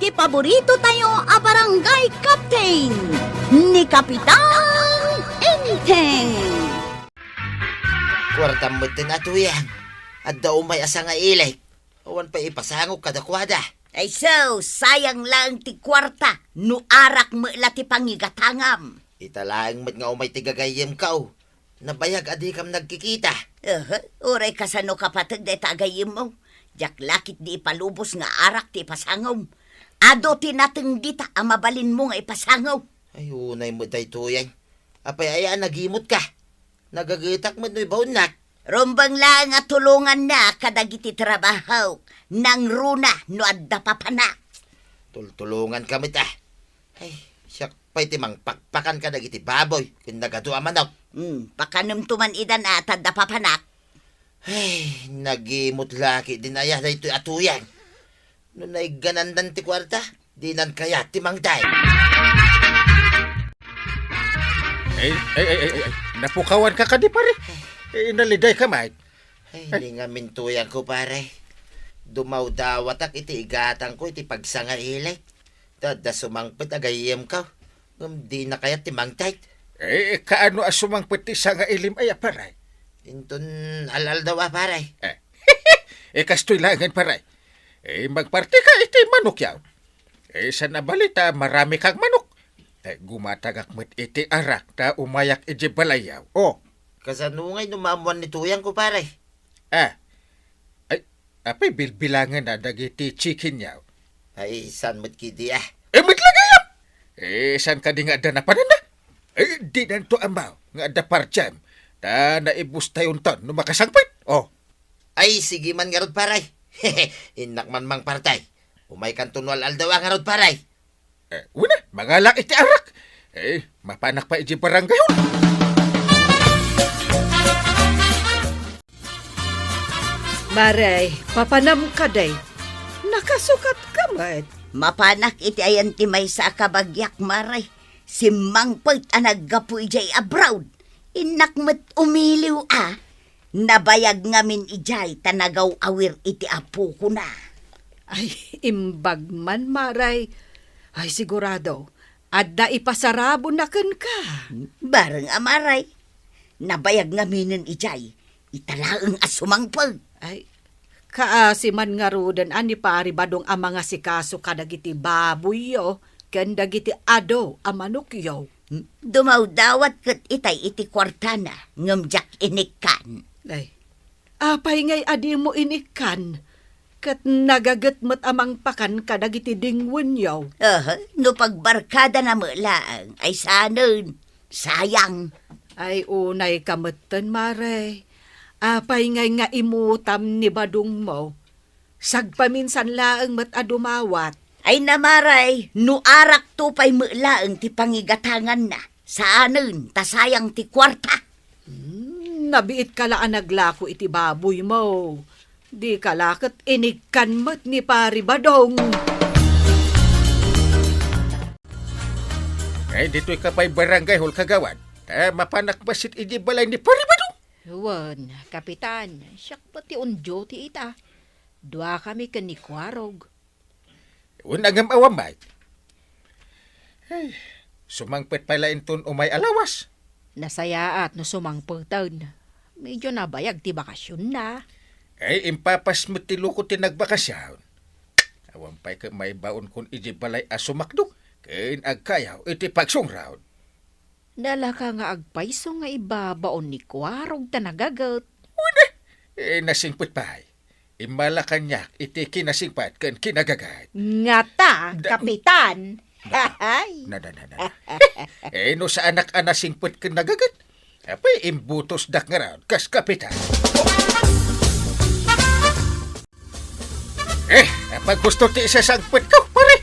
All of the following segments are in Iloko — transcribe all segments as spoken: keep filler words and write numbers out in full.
Ti paborito tayo a barangay captain, ni Kapitan Enteng. Kuartam metten a Tuyang. Adda umay a sangailik. Awan pay ipasangok kadakuada. Ay so, sayang laeng ti kuarta no arak met la ti pangigatangam. Ita laeng met nga umay ti gagayyemko. Nabayag a dikam nagkikita. Aha, uray kasano kapateg dayta a gayyemmo. Diak la ketdi ipalubos nga arak ti ipasangom. Adu ti nateng dita a mabalinmo nga ipasangom. Ay, unay met daytoyen. Apay aya a nagimutka? Nagagetak met no ibaonnak. Rumbeng laeng a tulongannak kadagiti trabahok. Nangruna no adda papanak. Tultulonganka met, a. Ay, siak pay ti mangpakpakan kadagiti baboy ken nagadu a manok. Hmm, pakanemto man idan a ta adda papanak. Ay, nagimut la ketdin aya daytoy a Tuyang. No naigganandan ti kuarta, dinan kayat ti mangted. Ay, ay, ay, ay, ay, napukawanka kadi, pare? Eh, nalidayka met. Ay, ay, ni ngamin Tuyangko, pare. Dumawdawatak iti igatangko iti pagsangailik. Ta adda sumangpet a gayyemko, ngem dina kayat ti mangted. Eh, kaano a sumangpet ti sangailim aya, pare? Inton al-aldaw a, pare. Eh, eh, kastoy laengen, pare. Eh, magpartika iti manokyaw. Eh, saan a bali ta marami kang manok. Eh, gumatagak met iti arak ta umayak iti balayyaw. Oh. Kasano ngay no maammuan ni Tuyangko, pare? Ah. Ay, apay bilbilangenna dagiti chicken yaw? Ay, saan met kidi, a? Eh, met la gayam! Eh, saan kadi nga adda napananna? Eh, dinanto ammo nga adda partiam. Ta naibustayonton no makasangpet. Oh. Ay, sige man ngarud, pare. Innak man mangparti. Umaykanto no al-aldaw a ngarud, pare. Eh, wen a, mangalak iti arak. Eh, mapanak pay iti barangay hall. Mare, papanam kadi. Nakasukatka met. Mapanak iti ayan ti maysa a kabagiak, mare. Simmangpet a naggapu idiay abroad. Innak met umiliw a. Nabayag ngamin idiay ta nagaw-awir iti apokona. Ay, imbag man, mare. Ay, sigurado, adda ipasarabona kenka. Bareng a, mare. Nabayag ngaminen idiay, ita laeng a sumangpet. Ay, kaasi man ngaruden a ni Pari Badong a mangasikaso kadagiti baboyyo ken dagiti adu a manokyo. Dumawdawat ket itay iti kuartana, ngem diak inikkan. Ay, apay ngay a dimo inikkan? Ket nagaget met a mangpakan kadagiti dingwenyo. Aha, no pagbarkadana met laeng, ay saanen. Sayang. Ay, unayka metten, mare. Apay ngay nga imutam ni Badongmo? Sagpaminsan laeng met a dumawat. Ay, na, mare, no arakto pay met laeng ti pangigatanganna, saanen ta sayang ti kuarta. Hmm, nabiitka la a naglako iti baboymo. Dika la ket inikkan met ni Pari Badong. Ay, ditoyka pay barangay hall, kagawad. Ta mapanak bassit iti balay ni Pari Badong. Wen, Kapitan, siak met ti on duty ita. Duakami ken ni Kuarog. Wen, ngem awan met. Ay, sumangpet pay la inton umay a lawas. Nasayaat no sumangpeten. Medyo nabayag ti bakasionna. Ay, impapas met ti loko ti nagbakasyon. Awan pay ket maibaonkon iti balay a sumakdo ken agkayaw iti pagsungrad. Nalaka nga agpayso nga ibabaon ni Kuarog ta nagaget. Wen, eh, nasingpet pay. Immala kaniak iti kinasingpet ken kinagaget. Ngata, Da- Kapitan. Ay. Na, na, na, na. Eh, no saanak a nasingpet ken nagaget, apay, imbutosdak ngarud kas kapitan. Eh, apay, gusto ti isasangpetko, pare?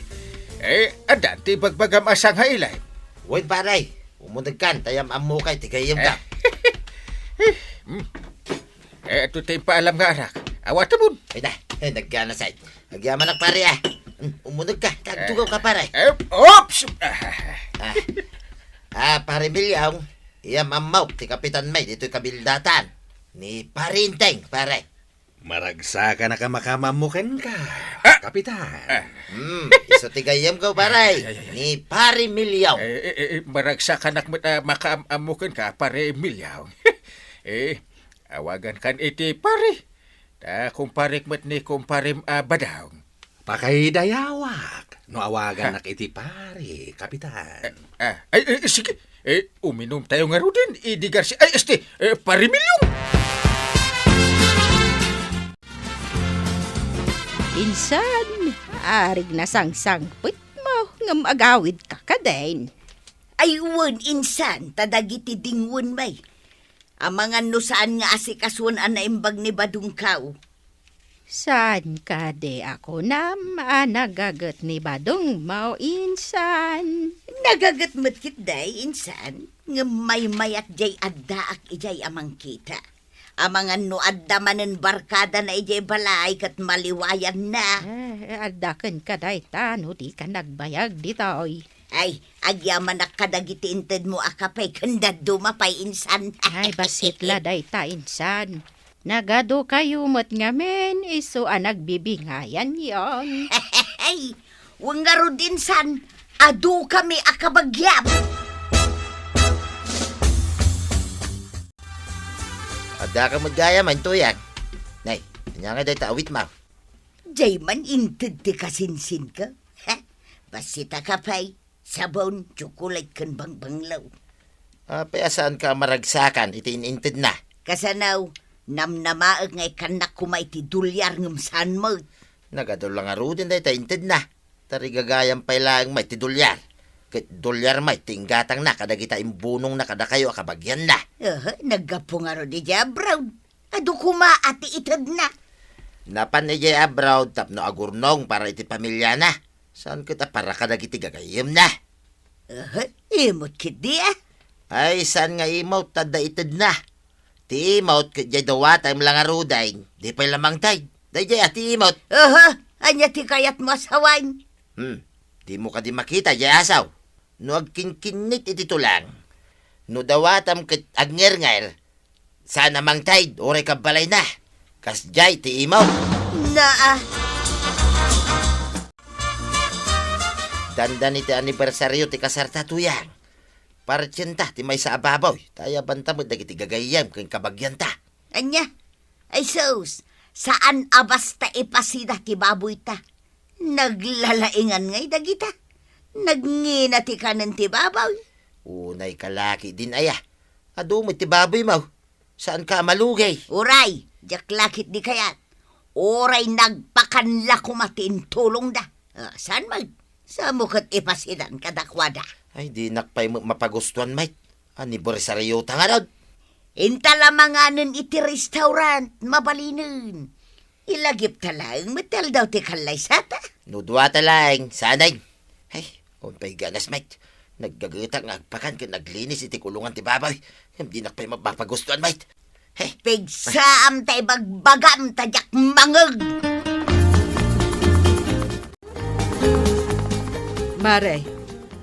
Eh, addan ti ibagbagam a sangailim. Wen, pare, umunegkan, ta yam-ammokay ti gayyemka. Eh, hmm. Eh, adu ti impaalam nga arak. Awatemon. Ay na, eh, nagganasay. Agyamanak, pare, a. Hmm, umunegka, ta agtugawka, pare. Eh, oops! Ah. Ah, pare Milyong, yam-ammok ti kapitan mi ditoy kabildatan. Ni Pare Enteng, pare. Maragsakanak a makaammo kenka, Ah! Kapitan. Ah. Hmm, isu ti gayyemko, pare. Ay, ay, ay, ay. Ni Pare Milyaw. Eh, eh, eh, eh, maragsakanak met a makaam-ammo kenka, Pare Milyaw. Eh, awagankan iti pare. Ta kumparek met ni kumparem a Badong. Pakaidayawak no awagannak iti pare, Kapitan. Ah, ay, ay, sige. Eh, uminumtayo ngaruden, idi Garcia. Ay, este, eh, Pare Milyong. Insan, arig nasangsangpetmo, ngem agawidka kadin. Ay, wen, insan, ta dagiti dingwen, may. Amangan no saan nga asikasuen a naimbag ni Badong kao. Saan kadi a kunam a nagaget ni Badongmo, insan? Nagaget met ketdi, insan, ngem maymayat jay addaak idiay a mangkita. Amangan no adda manen barkadana idiay balay ket maliwayanna. Eh, adda kenka dayta no dika nagbayag ditoy. Ay, agyamanak kadagiti intedmo a kape ken dadduma pay, insan. Ay, bassit la dayta, insan. Nagadukayo met ngamin isu a nagbibingayanyon. Ay, wen ngarud, insan, adukami a kabagiam. Addaka met gayam, Intuyang. Nay, ania ngay dayta awitmo? Jay man inted ti kasinsinko. Ha? Bassit a kape, sabon, tsokolate ken bangbanglo. Apay a saanka a maragsakan iti in-intedna? Kasano, namnamaek nga ikkannak koma iti dolyar ngem saan met. Nagadu la ngaruden dayta intedna. Ta rigagayam pay laeng met ti dolyar. Ket dolyar met ti inggatangna kadagita imbunongna kadakayo a kabagianna. Aha, naggapu ngarud idiay abroad. Adu koma a ti itedna. Napan idiay abroad tapno agurnong para iti pamiliana. Saan ket a para kadagiti gagayyemna. Aha, imot ketdi a. Ay, saan nga imot, ta adda itedna. Ti imot ket diay dawatem la ngaruden, di pay la mangted. Daydiay a ti imot. Aha, ania ti kayatmo a sawen? Hmm, dimo kadi makita diay asaw? No agkinkinnit iti tulang, no dawatem ket agngernger, saan a mangted, uray kabbalayna. Kasdiay ti imot. Naa. Dandani ti anibersario ti kasarta, Tuyang. Partienta ti maysa a baboy, ta ayabanta met dagiti gagayyem ken kabagianta. Ania? Ay sus, saan a basta ipasida ti baboyta. Naglalaingan ngay dagita. Nagngina ti kanen ti baboy. Unay ka la ketdin aya. Adu met ti baboymo. Saanka a malugi. Uray, diak la ketdi kayat. Uray nagpakan la koma ti intulongda. Ah, saan met? Samo ket ipasidan kadakuada. Ay, dinak pay met mapagustuan met. Anibersariota ngarud. Inta la manganen iti restaurant, mabalinen. Ilagipta laeng met ti aldaw ti kallaysata. No duata laeng, saanen. Ay, umpay ganas met. Naggagetak nga agpakan ken aglinis iti kulongan ti baboy. Ngem dinak pay mapagustuan met. He. Pigsaam ta ibagbagam ta diak mangeg. Mare,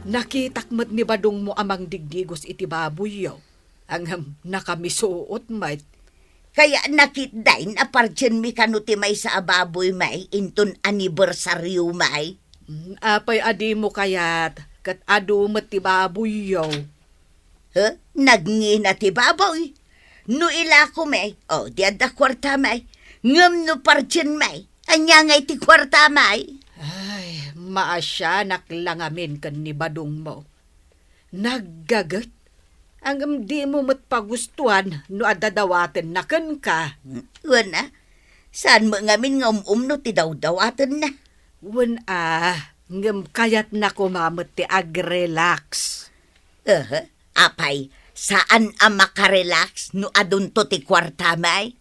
nakitak met ni Badongmo a mangdigdigos iti baboyyo. Ngem nakamisuot met. Kaya nakitdin a partienmi kano ti maysa a baboy may inton anibersario may? Mm, apay a dimo kayat, ket adu met ti baboyyo. He? Nagngina ti baboy. No ilako may, o, di adda kuarta may. Ngem no partien may, ania ngay ti kuarta may? Ay, maasianak la ngamin ken ni Badongmo. Naggaget. Ngem dimo met pagustuan no adda dawatenna kenka. Wen a, saan met ngamin nga um-umno ti dawdawatenna. Wen a, ngem kayatna koma met ti agrelax. Aha, apay, saan a makarelax no adunto ti kuarta may?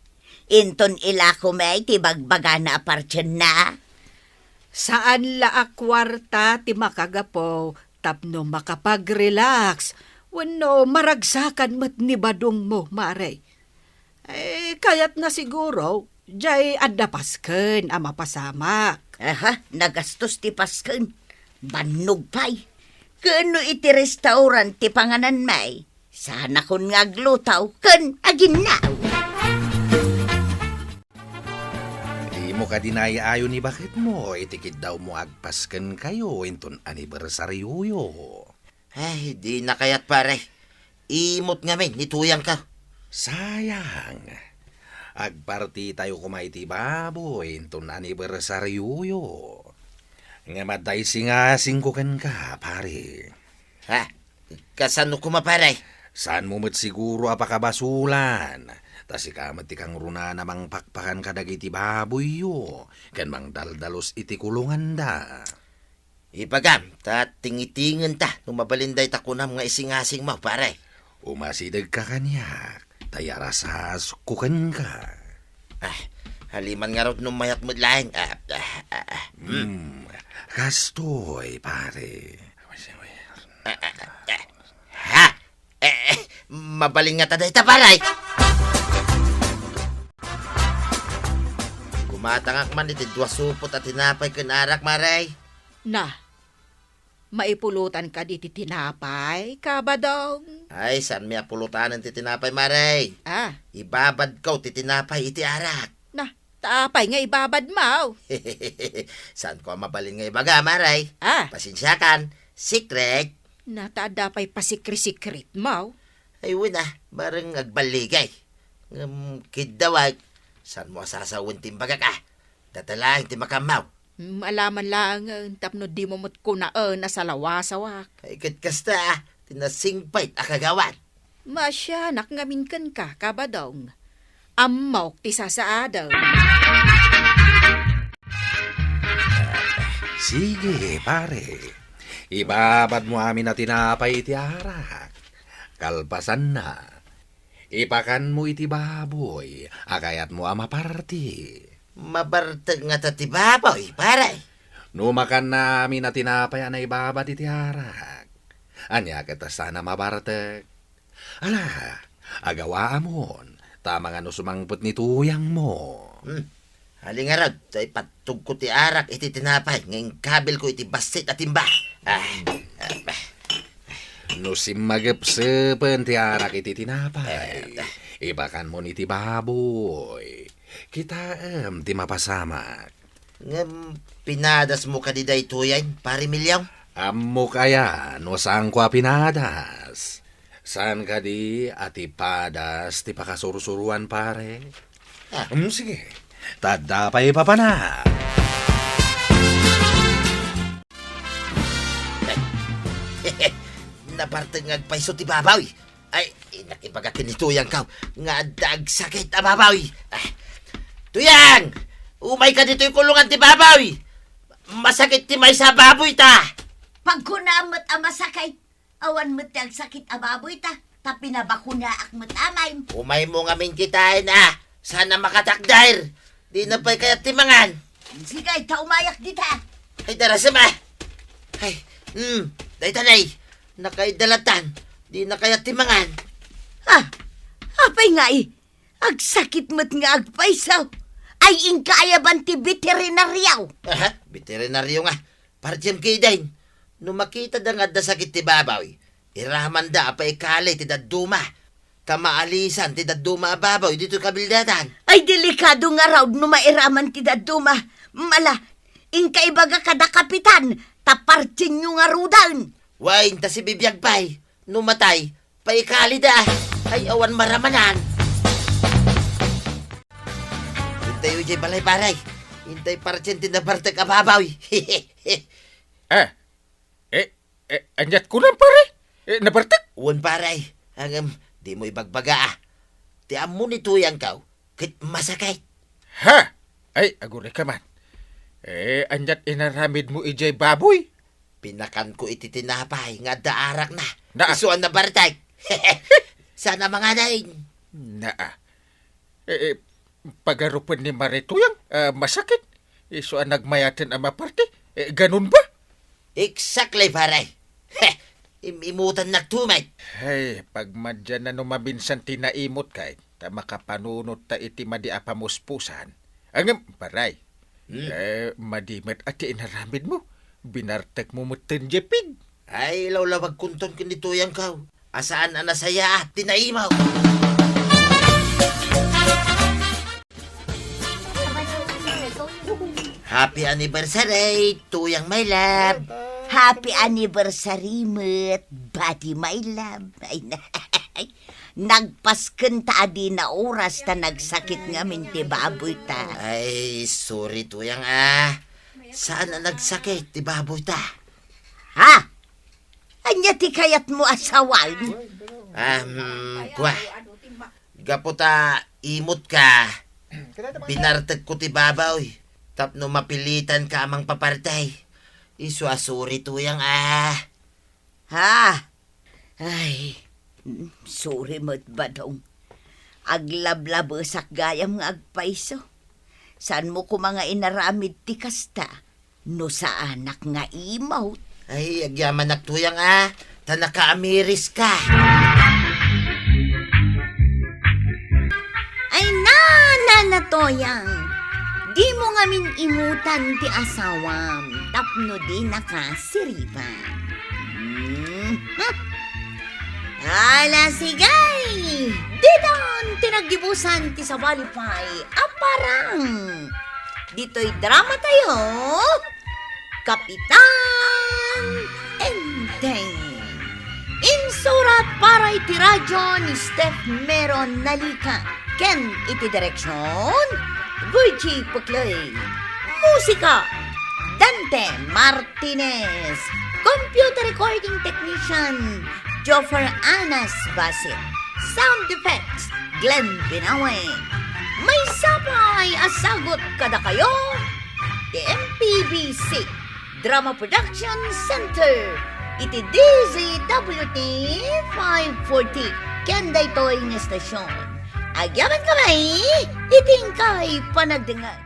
Inton ilako may ti bagbagana a partienna? Saan la a kuarta ti makagapu tapno makapagrelax wenno maragsakan met ni Badongmo, Mare. Eh, kayatna siguro, jay adda pasken a mapasamak. Aha, nagastos ti pasken. Bannog pay. Ken no iti restaurant ti panganan may, saanakon nga agluto ken aginnaw. Kadi naay-ayo ni baketmo iti kiddawmo agpasken kayo inton anibersarioyo. Ay, di na kayat, pare. Imot ngamin ni tuyangko. Sayang. Agpartitayo koma iti baboy inton anibersarioyo. Ngem adda isingasingko kenka, pare. Ha? Kasano koma, pare? Saanmo met siguro a pakabasolan. Ta sika met ti kangrunaan a mangpakpakan kadagiti baboyyo ken mangdaldalus iti kulonganda. Ibagam, ta tingitingen ta no mabalin dayta kunam nga isingasingmo, pare. Umasidegka kaniak, ta iyarasasko kenka. Ah, haliman ngarud no mayat met laeng. Ah, ah, ah, ah. Hmm. Hmm, kastoy, pare. Ah, ah, ah, ah. Ha? Eh, eh, mabalin ngata dayta, pare. Gumatangak man iti dua supot a tinapay ken arak, pare. Na, maipulotan kadi ti tinapay, Kabadong? Ay, saanmi a pulotanen ti tinapay, pare. Ah. Ibabadko ti tinapay iti arak. Na, ta apay nga ibabadmo? Saanko a mabalin nga ibaga, pare. Ah. Pasensiakan, secret. Na, ta adda pay pasikri-sikretmo? Ay, wen a, bareng agballigay. Ngem, kiddawak, saanmo a sasawen ti imbagak, ah? Data laeng ti makammaw. Mm, alaman laengen tapno dimo met kunaen a salawasawak. Ay, ket kasta, ah, ti nasingpet a kagawad. Maasianak ngamin kenka, Kabadong. Ammok ti sasaadem. Sige, pare. Ibabadmo amin a tinapay iti arak. Kalpasanna, ipakanmo iti baboy a kayatmo a maparti. Mabartek ngata ti baboy, pare? No makanna amin a tinapay a naibabad iti arak, ania ket a saan a mabartek? Ala, agawaamon, ta mangan no sumangpet ni tuyangmo. Hmm. Hali ngarud, ta ipattogko ti arak iti tinapay nga inkabilko iti bassit a timba. Ah, ah, ah. No simmagepsepen ti arak iti tinapay, eh, ibakanmon iti baboy. Kitaem ti mapasamak. Ngem pinadasmo kadi daytoyen, Pare Milyong? Ammok aya no saanko a pinadas. Saan kadi a ti padas ti pakasursuroan, pare? Ah. Hmm, sige. Ta adda pay ipapana. Nabartek nga agpayso ti baboy. Ay, innak ibaga ken ni tuyangko nga adda agsakit a baboy. Ah. Tuyang! Umayka ditoy kulongan ti baboy! Masakit ti maysa a baboy ta! Pagkunaam met a masakit, awan met ti agsakit a baboy ta, ta pinabakunaak met amin. Umaymo ngamin kitaen a, saan a makatakder. Dina pay kayat ti mangan. Sige, ta umayak dita. Ay, darasem a. Ay, hmm, dayta nay. Nakaidalatan. Dina kayat ti mangan. Ah, apay ngay? Agsakit met nga agpayso. Ay, inka ayaban ti beterinario. Aha, beterinario nga. Pardiem kidin. No makitada nga adda sakit ti baboy, iramanda a paikali ti dadduma. Ta maalisan ti dadduma a baboy ditoy kabildadan. Ay, delikado ngarud no mairaman ti dadduma. Mala, inka ibaga kada kapitan, ta partinyo ngaruden. Wen, ta sibibiag pay. No matay, paikalida. Ay, awan maramanan. Intayo idiay balay, pare. Intay partin ti nabartek a baboy. Ah, eh, eh, aniat kunam, pare? Eh, nabartek? Wen, pare. Ngem, dimo ibagbaga, ah. Ti ammo ni tuyangko, ket masakit. Ha? Ay, agurayka man. Eh, aniat inaramidmo idiay baboy? Pinakanko iti tinapay nga adda arakna. Naa. Isu a nabartek. Saan a manganin. Naa. Eh, eh, pagarupen ni Mare Tuyang, ah, masakit. Isu a nagmayaten a maparti. Eh, ganun ba? Exactly, pare. Heh, im-imutannak tumet. Ay, pagmadianna no maminsan ti naimut kay, ta makapanunot ta iti madi a pamuspusan. Ngem, pare, hmm? Eh, madi met a ti inaramidmo. Binartekmo metten diay pig. Ay, lawlawagkonton ken ni tuyangko a saan a nasayaat ti naimaw. Happy anniversary, Tuyang my love. Happy anniversary met, Buddy my love. Ay, na, nagpasken ta adi na oras ta nagsakit ngamin ti baboy ta. Ay, sorry, Tuyang, ah. Saan a nagsakit ti baboy ta? Ha? Ania ti kayatmo a sawen? Ah, hmm, kua. Gapu ta imut ka, binartek ko ti baboy tapno mapilitan ka a mangpaparti. Isu a sorry, Tuyang, ah. Ha? Ay, mm, sorry met, Badong. Aglablabesak gayam nga agpayso. Saanmo koma nga inaramid ti kasta no saanak nga imut? Ay, agyamanak, Tuyang, ah. Ta nakaamiris ka. Ay, na, na, na, Tuyang. Dimo ngamin imutan ti asawam tapno dinaka siriban. Hmm. Ala, sige! Ditan ti naggibusan ti sabali pay a parang. Ditoy drama tayo, Kapitan Enteng. Insurat para iti radyo ni Steph Meron Nalica ken iti direksyon, Virgie Puclay. Musika, Dante Martinez. Computer recording technician, Joffer Anas Basit. Sound effects, Glenn Binawe. Maysa pay a sagut kadakayo ti M P B C Drama Production Center iti D Z W T five forty ken daytoy nga estasyon. Agyamankami iti inkay panagdengngeg.